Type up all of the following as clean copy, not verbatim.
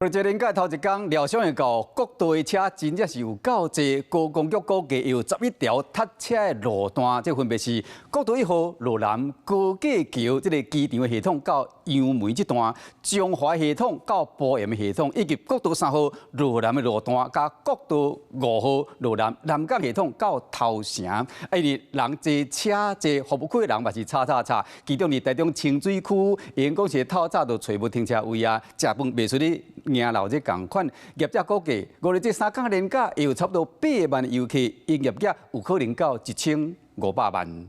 五日節連假頭一工，料想會到國道的車真正是有夠濟。高公局估計有11條塞車的路段，這分別是國道1號羅南高架橋這个機場的系統到楊梅這段，中華系統到埔鹽的系統，以及國道3號羅南的路段，佮國道5號羅南南港系統到頭城。啊，因為人濟車濟，服務區的人嘛是吵吵吵。其中佇台中清水區，𪜶講是透早就揣無停車位啊，食飯袂輸咧迎鬧這仝款。業者估計，五日這3工連假會有差不多8萬遊客，營業額有可能到1500萬。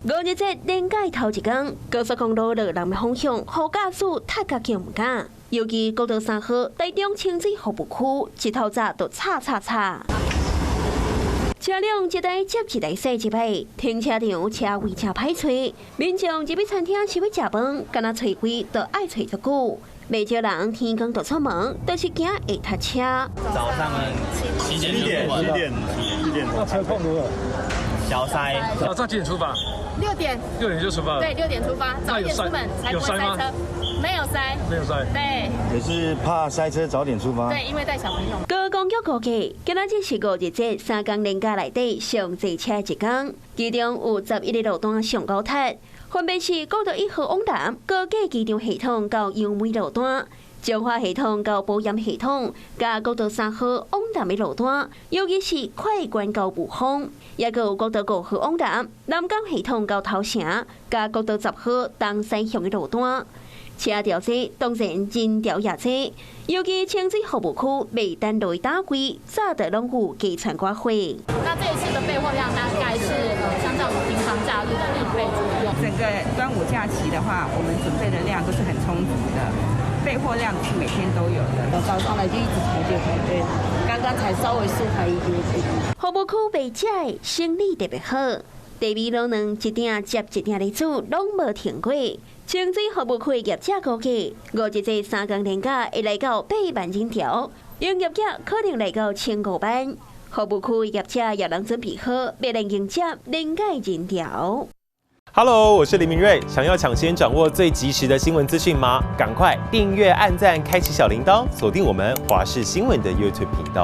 五日節連假頭一工，高速公路羅南的方向，予駕駛塞甲叫毋敢。尤其國道3號台中清水服務區，一透早就吵吵吵。車輛一台接一台駛入來，停車場車位誠歹揣，民眾入去餐廳想欲食飯，敢若揣位都愛揣足久。袂少人天光就出門，都是驚會塞車。早上7點7點7點7點，那車況如何？小塞。早上幾點出發？6點。6點就出發。對，6點出發，早點出門才不會塞車。沒有塞。沒有塞。對。也是怕塞車，早點出發。對，因為帶小朋友。高公局估計，今仔日是五日節三工連假內底上濟車一工，其中有11個路段上高塞，分別是國道1號往南高架機場系統到楊梅路段、彰化系統到埔鹽系統，佮國道3號往南的路段，尤其是快關到霧峰，也閣有國道5號往南南港系統到頭城，佮國道10號東西向的路段。車潮濟，當然人潮也濟，尤其清水服務區袂等落打開，早就攏有加傳掛貨。那這一次的備貨量大概是相較於平常假日的1倍左右。整個端午假期的話，我們準備的量都是很充足的，備貨量是每天都有的。早上來就一直排隊排隊，剛剛才稍微舒緩一點點。服務區賣食的生意特別好，茶米滷卵一鼎接一鼎咧煮，攏無停過。清水服務區業者估計，五日節三工連假會來到8萬人潮，營業額可能來到1500萬。服務區業者也攏準備好，欲來迎接連假人潮。 Hello，我是林明瑞，想要搶先掌握最及時的新聞資訊嗎？趕快訂閱、按讚、開啟小鈴鐺，鎖定我們華視新聞的 YouTube 頻道。